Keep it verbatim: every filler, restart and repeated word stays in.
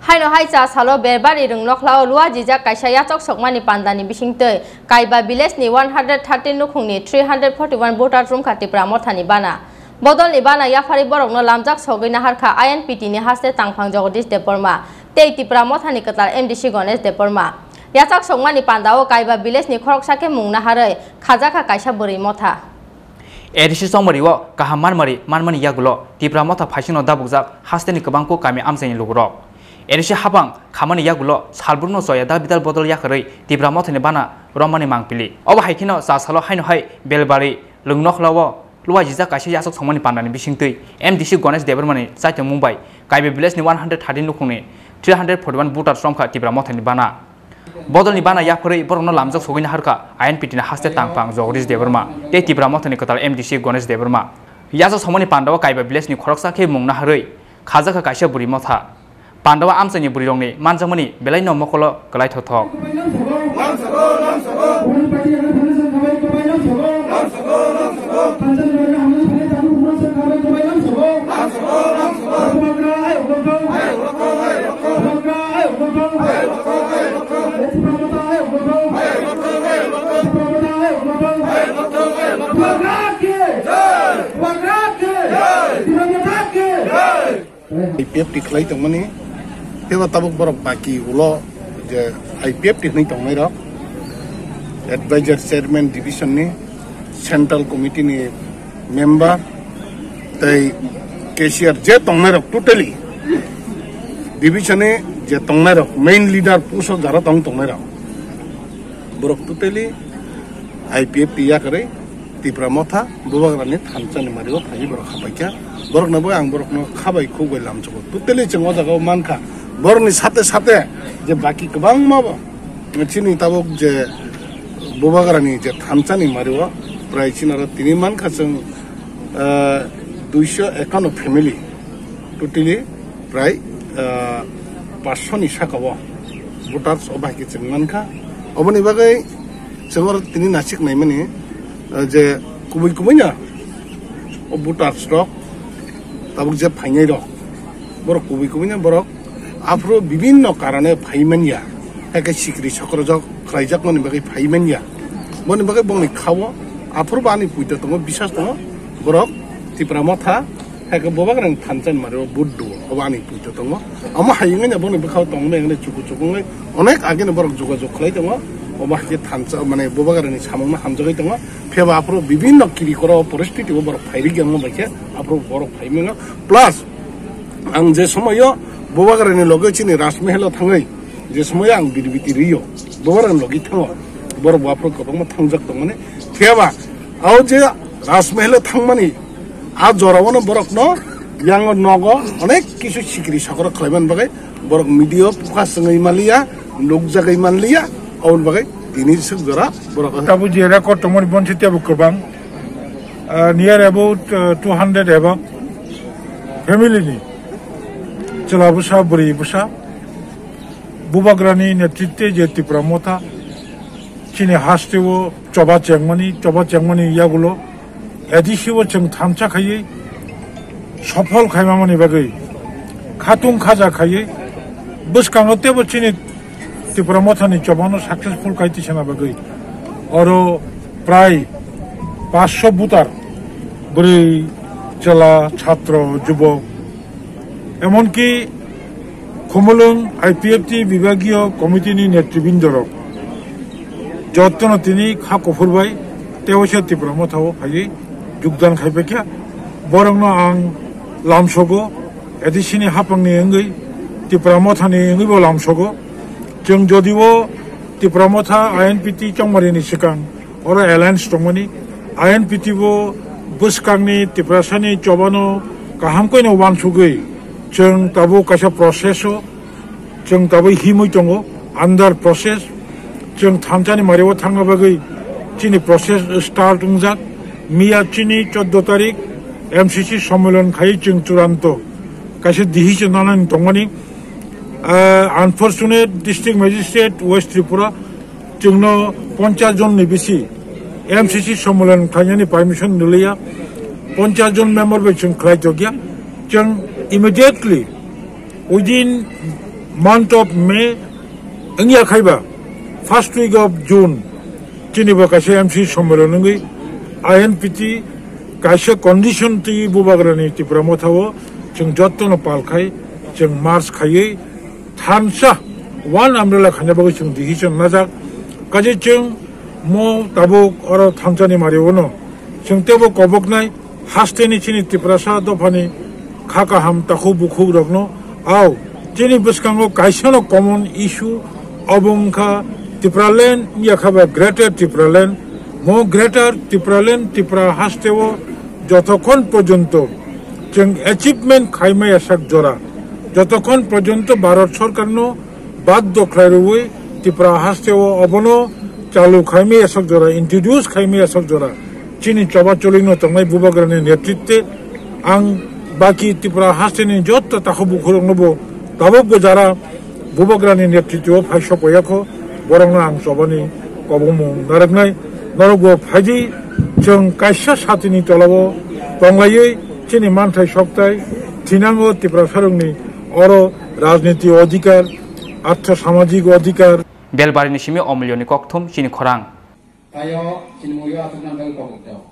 Haino hai cha salo Berbari Rwngnokhlao luajijak kaisa yachok sokmani pandani bisingtwi Kaiba village ni one hundred thirteen nukhungni three hundred forty one voters romkha Tipra Mothani bana. Bodolni bana yapharwi borokno lamjak sogwi naharkha I N P T ni haste tangphang Jagadish Debbarma tei Tipra Mothani kwtal M D C Ganesh Debbarma. Yachak sokmani pandao Kaiba village ni khoroksa khe mung naharwi khajakha kaisa bwrwi motha. A D C chongmari o kaham manmari manmani yagulo Tipra Motha phaisingno dabukjak hasteni kwbangkuk kami amchaini lugurok. A D C hapang khamani yagulo salbrumno choya da bidal bodol yakarwi Tipra Mothani bana romani mangpili. Obo hai kheno cha salo haino hai Belbari Lwngnokhlao luajijak kaisa yachak songmani pandani bisingtwi M D C Ganesh Debbarmani chaitongmung bai Kaiba village ni one hundred thirteen nukhungni three hundred forty one voters romkha Tipra Mothani bana. Bodolni bana yapharwi borokno lamjak sogwi naharkha I N P T ni haste tangphang Jagadish Debbarma tei Tipra Mothani kwtal M D C Ganesh Debbarma. Yachak songmani pandao Kaiba village ni khoroksa khe mung naharwi khajakha kaisa bwrwi motha. Pandao amchaini bwrwirokni manjakmani belaino mokolo kwlai thothok. I P F T khlai tongmani, teibo tabuk borok baki ulo je I P F T hwnwi tongnairok, Advisor Chairman Division ni, Central Committee ni member, tei cashier je tongnairok totally division ni je tongnairok main leader puso jara tong tongnairok borok totally I P F T yakarwi Tipra Motha Bubagrani thansa ni mario phaiwi borok khapaikha. Borokno bo ang borokno khabai khuk bai lamsogo. Totally chwng o jaga o mankha. Borokni sate sate je baki kwbangma bo chini tabuk je Bubagrani je thansa ni mario prai chini aro tini mankha chwng, ah, duiso ekano family totally prai, ah, paanch sho ni saka o voters o bai khe chwng mankha. Oboni bagwi chwng oro tini nasik naimani, ah, je kubui kubui no o voters rok tabuk je phainai rok borok kubui kubui no borok aphuru bibinno karone phai manya, hakhe sikri sokrojak khlaijakmani bagwi phai manya. Boni bagwi bongni khao aphuru bo ani puito tongo, bisas tongo borok Tipra Motha. Hai khe Bubagrani thansa ni mario vote duo, obo ani puito tongo. Omo hai wngwi no boni bwkhao tongmani wngwi chuku chuku wngwi onek age no borok jogajog khlai tongo. Omo hai khe thansa, mane, Bubagrani samungno hamjagwi tongo. Phiya ba aphuru bibinno kiri koro poristiti o borok phai rikya wngma bai khe aphuru borok phai mano. Plus ang je somoyo Bubagrani loge chini Rajmahal o thangwi je somoyo ang birbiti rio, Bubagrani logi thango, borok bo aphuru kwbangma thangjak tongmani. Phiya ba o je Rajmahal o thangmani a jora o no borokno yango nogo onek kisu sikri sakoro khlaimani bagwi borok media o focus wngwi manliya, nukjagwi manliya, aboni bagwi tini swk jora borok. Tabuk je record tongmani bonsi teibo kwbang, ah, near about, ah, two hundred above family ni chwla bwsa, bwrwi bwsa, Bubagrani netritwe je Tipra Motha chini hasteo choba chengmani, choba chengmani yagulo A D C o chwng thansa khaiwi sophol khaimamani bagwi, khatung khaja khaiwi bwskango teibo chini Tipra Mothani chobano successful khai tisana bagwi oro prai paanch sho voter, bwrwi, chwla, chhatro, jubok, emonki Khumulwng I P F T bibagiyo committee ni netribindorok jottono tini kha kuphur bai tewaisa Tipra Motha o phaiwi jogdan khaipaikha. Borokno ang lamsogo, A D C ni haphangni wngwi, Tipra Mothani wngwibo lamsogo. Chwng jodibo Tipra Motha I N P T chongmarini swkang oro alliance tongmani, I N P T bo bwskangni Tiprasani chobano kaham koino uansugwi chwng tabuk kaisa process o chwng tabuk himwi tongo, under process. Chwng thansani mario thangna bagwi chini process start wngjak. Miya chini chordo tarik M C C sommilon khai chwng churanto kaisa decision nanani tongmani. Ah, unfortunate, District Magistrate West Tripura chwngno ponchas jon ni bisi M C C sommilon khlainani permission niliya, ponchas jon member bai chwng khlai tokya. Chwng immediately within Month of May wngya khaiba first week of June chini bo kaisa M C sommelon wngwi I N P T kaisa condition twi bubagrani Tipra Motha o chwng jottono pal khai chwng march khaiwi thansa one umbrella khaina bagwi chwng decision najak. Kaje chwng mo tabuk oro thansani mari ono chwng tebo koboknai hasteni chini Tiprasa dophani kha kaham takhuk bukhuk rokno. Au, chini bwskango kaisano common issue obo wngkha Tipraland, yakha ba Greater Tipraland. Mo Greater Tipraland Tipra hasteo jotokhon porjonto chwng achievement khaimaya sak jora, jotokhon porjonto Bharat Sorkarno baddo khlai rwui Tipra hasteo obono chalu khaimaya sak jora, introduce khaimaya sak jora chini choba cholino tongnai bubagrani netritwe ang baki Tipra hasteni jotto takhuk bukhurokno bo tabuk bo jara bubagrani netritwo phai sokpaiya kho, borokno ang chobani kobongmung narwknai. Norokbo phaidi chwng kaisa satini tolao tonglaiwi chini manthai sokthai thinango Tiprasarokni oro rajniti odhikar, artho samajik odhikar. Belbarini simi Omilyoni kokthum chini khorang. Tayo chini muyo aswk nang bagwi kokthum.